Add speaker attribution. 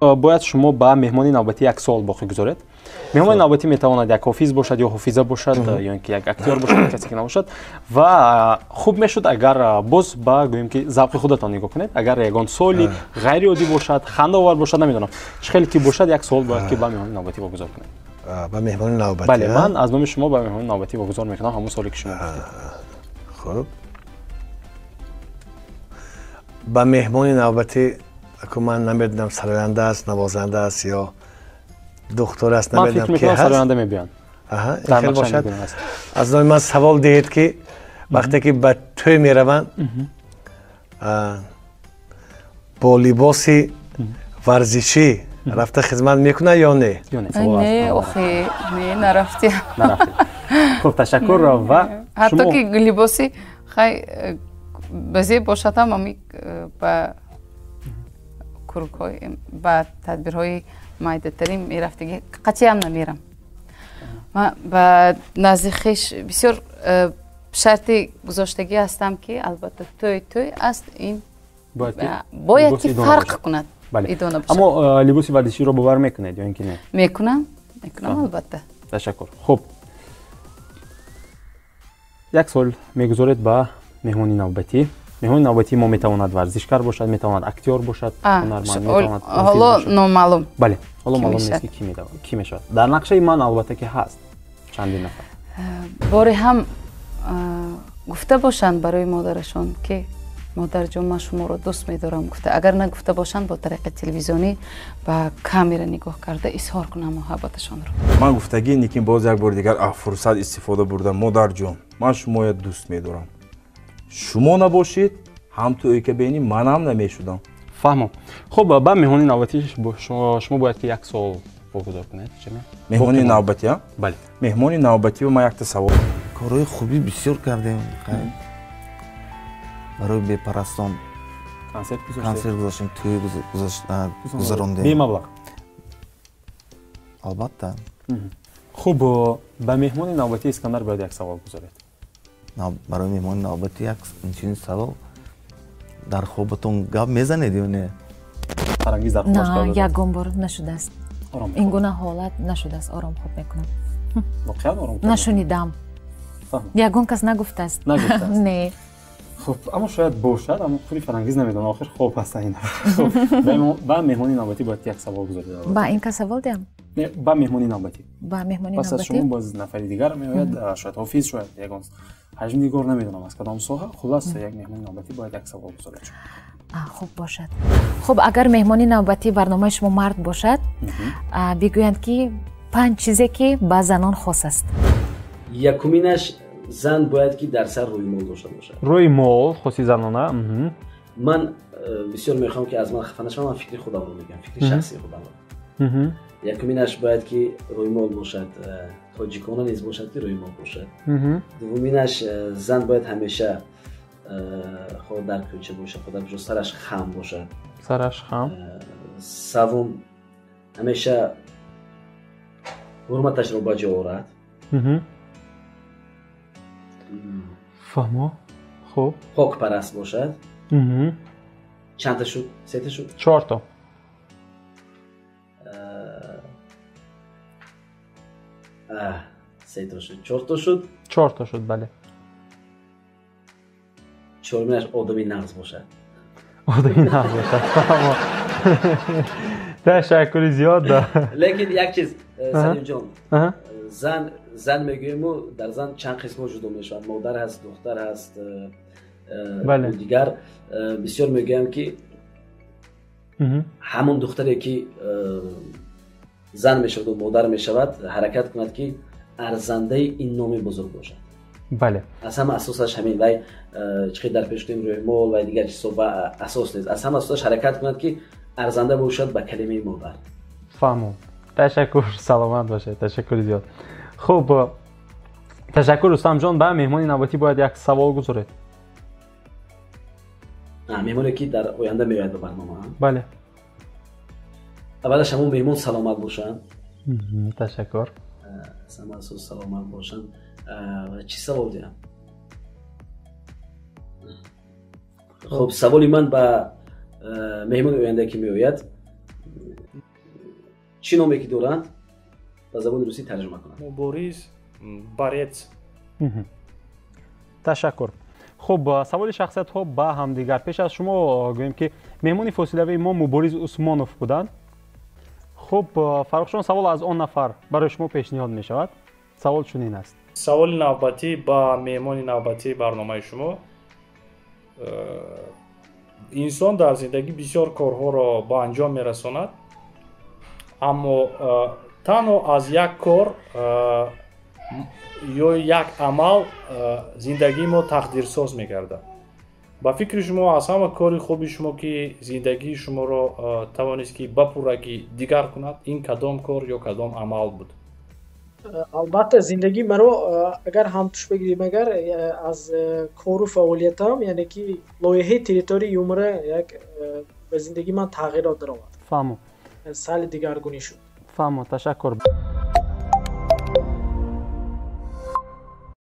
Speaker 1: Бояд шумо ба меҳмони навбатӣ як суол боқӣ гузоред. Меҳмони навбатӣ метавонад як ҳофиз бошад ё ҳофиза бошад, ё ин ки як актёр бошад, касе ки набошад. Ва хуб мешуд, агар боз ба гӯем ки завқи худатон нигоҳ кунед, агар ягон суоли ғайриоддӣ бошад, хандаовар бошад, намедонам чӣ хеле ки бошад, як суол бояд ки ба меҳмони навбатӣ вогузор кунед.
Speaker 2: Ба меҳмони навбатӣ?
Speaker 1: Бале, ман аз номи шумо ба меҳмони навбатӣ вогузор мекунам ҳамон суоле ки шумо гуфтед.
Speaker 2: Хуб, ба меҳмони навбатӣ аку ман намедонам сароянда аст, навозанда аст ё духтур аст, намедонам ки ҳаст.
Speaker 1: Сароянда мебиёнд.
Speaker 2: Аҳа, хел бошад. Аз номи ман савол диҳед ки вақте ки ба тӯй мераванд, бо либоси варзишӣ рафта хизмат мекунад ё не?
Speaker 3: Не, охи, не, нарафтем.
Speaker 1: Нарафтем. Хуб, ташаккур. Ва
Speaker 3: ҳатто ки либоси хай базе бошад ҳам, ами ба куркҳои, ба тадбирҳои майдатарин мерафтагӣ қатъиям намерам. Ман ба назди хеш бисёр шарти гузоштагӣ ҳастам ки албатта тӯй тӯй аст, ин бояд ки фарқ кунад.
Speaker 1: Аммо либоси варзиширо бовар мекунед ё ин ки не?
Speaker 3: Мекунам, мекунам албатта.
Speaker 1: Ташаккур. Хуб, як суол мегузоред ба меҳмони навбатӣ. Меҳмони навбатии мо метавонад варзишкар бошад, метавонад актёр бошад, ҳунарманд, метавонад.
Speaker 3: Ҳоло номаълум.
Speaker 1: Бале, ҳоло маълум нест ки кӣ мешавад. Дар нақшаи ман албатта ки ҳаст чандин нафар.
Speaker 3: Боре ҳам гуфта бошанд барои модарашон ки модарҷон, ман шуморо дӯст медорам гуфта. Агар нагуфта бошанд, бо тариқи телевизионӣ ба камера нигоҳ карда изҳор кунам муҳаббаташонро.
Speaker 4: Ман гуфтагӣ лекин боз як бори дигар аз фурсат истифода бурдам. Модарҷон, ман шуморо дӯст медорам. Шумо набошед, ҳам ту ӯйка бени, манам намешудам.
Speaker 1: Фаҳмам. Хуб, ба меҳмони навбатӣ шумо бояд ки як суол вогузор кунед.
Speaker 4: Меҳмони навбатӣ?
Speaker 1: Бале.
Speaker 4: Меҳмони навбатӣ ман якта савол.
Speaker 5: Корҳои хубӣ бисёр кардем. Барои бепарастон консерт гузоштем, тӯй гузарондем.
Speaker 1: Бемаблағ?
Speaker 5: Албатта.
Speaker 1: Хуб, ба меҳмони навбатӣ Искандар бояд як савол гузоред.
Speaker 5: Барои меҳмони навбатӣ як инчунин савол: дар хобатон гап мезанед ё не?
Speaker 1: Фарангиз дар хобаш гап
Speaker 6: мезанад? Ягон бор нашудааст. Ин гуна ҳолат нашудааст. Ором хоб мекунам.
Speaker 1: Воқеан ором?
Speaker 6: Нашунидам. Ягон кас нагуфтааст.
Speaker 1: Нагуфтааст?
Speaker 6: Не.
Speaker 1: Хуб, аммо шояд бошад, аммо худи Фарангиз намедонам, охир хоб аст ин. Ба меҳмони навбатӣ бояд як савол гузоред.
Speaker 6: Ба ин кас савол диҳам?
Speaker 1: Не, ба меҳмони навбатӣ.
Speaker 6: Ба меҳмони навбатӣ?
Speaker 1: Пас аз шумо боз нафари дигар меояд, шояд ҳофиз, шояд ягон ҳаҷмнигор, намедонам аз кадом соҳа. Хулас, як меҳмони навбатӣ бояд як савол гузорад.
Speaker 6: Хуб бошад. Хуб, агар меҳмони навбатии барномаи шумо мард бошад, бигӯянд ки 5 чизе ки ба занон хос аст.
Speaker 7: Якуминаш, зан бояд ки дар сар рӯймол дошта бошад.
Speaker 1: Рӯймол хоси занона.
Speaker 7: Ман бисёр мехоҳам ки аз ман хафа нашавам, ман фикри худамро мегӯям, фикри шахсии худамро. Якуминаш бояд ки рӯймол бошад, тоҷикона низ бошад ки рӯймол бошад. Дуввуминаш, зан бояд ҳамеша хоҳ дар кӯча бошад, хоҳ дар куҷо, сараш хам бошад.
Speaker 1: Сараш хам.
Speaker 7: Савум, ҳамеша ҳурматашро ба ҷо орад.
Speaker 1: Фаҳмо. Хуб.
Speaker 7: Покпараст бошад. Чандта шуд? Сета шуд?
Speaker 1: 4 то.
Speaker 7: Сета шуд. 4 то шуд?
Speaker 1: 4 то шуд, бале.
Speaker 7: Чоруминаш, одами нағз бошад.
Speaker 1: Одами нағз бошад. Фаҳмо. Ташаккури зиёд.
Speaker 7: Лекин як чиз, Салимҷон, зан зан мегӯему, дар зан чанд қисмҳо ҷудо мешаванд: модар ҳаст, духтар ҳаст, дигар. Бисёр мегӯям ки ҳамон духтаре ки зан мешаваду модар мешавад, ҳаракат кунад ки арзандаи ин номи бузург бошад.
Speaker 1: Бале.
Speaker 7: Аз ҳама асосаш ҳамин. Вай чӣ хел дар пеш кунем, рӯймол ва дигар чизҳо ва асос нест. Аз ҳама асосаш ҳаракат кунад ки арзанда бошад ба калимаи модар.
Speaker 1: Фаҳмом. Ташаккур, саломат бошед, ташаккури зиёд. Хуб, ташаккур, Рустамҷон. Ба меҳмони навбатӣ бояд як савол гузоред.
Speaker 7: Меҳмоне ки дар оянда меояд ба барнома?
Speaker 1: Бале.
Speaker 7: Аввалаш, ҳамон меҳмон саломат бошанд.
Speaker 1: Ташаккур.
Speaker 7: Аз ҳама асос саломат бошанд. Чӣ савол диҳам? Хуб, саволи ман ба меҳмони оянда ки меояд. Чӣ номе ки доранд, ба забони русӣ тарҷума кунанд.
Speaker 8: Мубориз борец.
Speaker 1: Ташаккур. Хуб, саволи шахсиятҳо ба ҳамдигар. Пеш аз шумо гӯем, ки меҳмони фосилавии мо Мубориз Усмонов буданд. Хуб, Фаррухшон, савол аз он нафар барои шумо пешниҳод мешавад. Савол чунин аст.
Speaker 8: Саволи навбатӣ ба меҳмони навбатии барномаи шумо. Инсон дар зиндагӣ бисёр корҳоро ба анҷом мерасонад, аммо танҳо аз як кор ё як амал зиндагии мо тақдирсоз мегардад. Ба фикри шумо, аз ҳама кори хуби шумо, ки зиндагии шуморо тавонист, ки ба пуррагӣ дигар кунад, ин кадом кор ё кадом амал буд?
Speaker 9: Албатта, зиндагии маро агар ҳамтуш бигирем, агар аз кору фаъолиятам, яъне ки лоиҳаи «Территория юмора» як ба зиндагии ман тағйирот даровард.
Speaker 1: Фаҳмо.
Speaker 9: Сали дигаргунӣ шуд.
Speaker 1: Фаҳмо, ташаккур.